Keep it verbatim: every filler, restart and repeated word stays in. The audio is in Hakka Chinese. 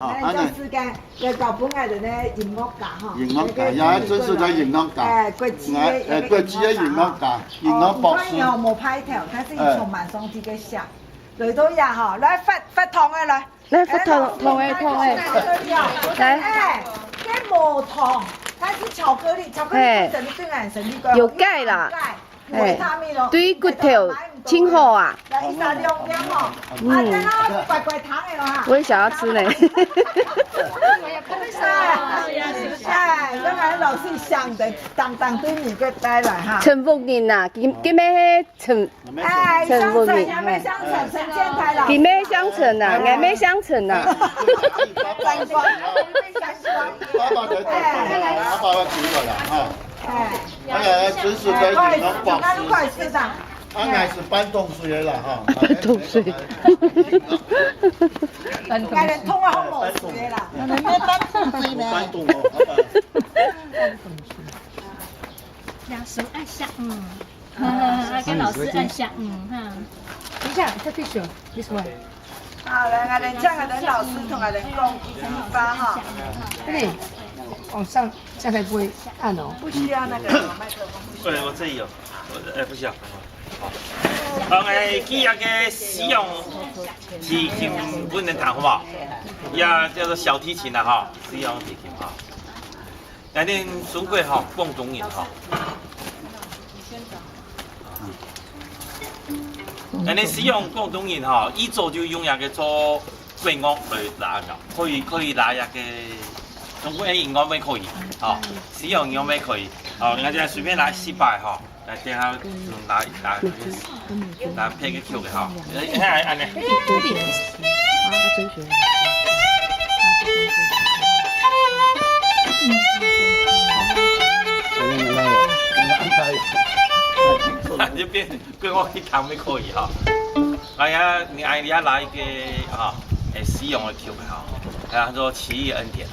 哦，恁呢。這就是个，个搞本來的呢音樂家哈。音樂家，也真是个音樂家。哎，國際的，哎，國際的音樂家，音樂博士。哦，你看哦，無派頭，但是佢充滿上帝个笑。來到呀哈，來發，發糖个來。來，發糖，糖个，糖个。來。哎，這無糖，它是巧克力，巧克力嘿。本身對俺身體个有鈣啦。有鈣。 哎，維他命哦。對骨頭真好啊。來，一儕兩粒吼。嗯。啊，等下乖乖糖的哈。我也想要吃呢。哎，哎，剛才老師想的，當當對你个帶來哈。陳福仁呐，今，今晡日係陳，哎，陳福仁，鄉城，哎。鄉城，陳建台老師。今晡日鄉城呐，哎。𠊎乜鄉城呐。三光，三光。爸爸在這，爸爸要出來了哈。哎。 哎呀，真是个音樂博士。哎，快，快，快，快，快，快，快。啊，還係半桶水个啦，哈。半桶水。半桶水。哎，連桶啊，好無水个啦。半桶水呢？半桶哦，好吧。兩手按下，嗯。啊，跟老師按下，嗯，哈。等一下，這邊手，this one。 好，來，𠊎等請𠊎等老師同𠊎等講一句話哈。那你往上，這樣才不會按哦。不需要那個麥克風。對，我這裡有，我，哎，不需要。好，來，今日个西洋提琴分人彈好不好？呀，叫做小提琴的哈，西洋提琴哈。 𠊎等中國吼，廣東人吼，𠊎等西洋廣東人吼，以早就用這個做國樂來拉个，可以，可以拉這個中國个音樂乜可以，吼，西洋音樂乜可以，吼，𠊎這隨便拉四擺吼，來聽下，拉，拉，拉別个曲个吼，哎，哎，哎，哎。 就變國樂去彈乜可以哈。哎呀，你哎呀來一個哈，哎，西洋个曲哈，叫做《奇異恩典》。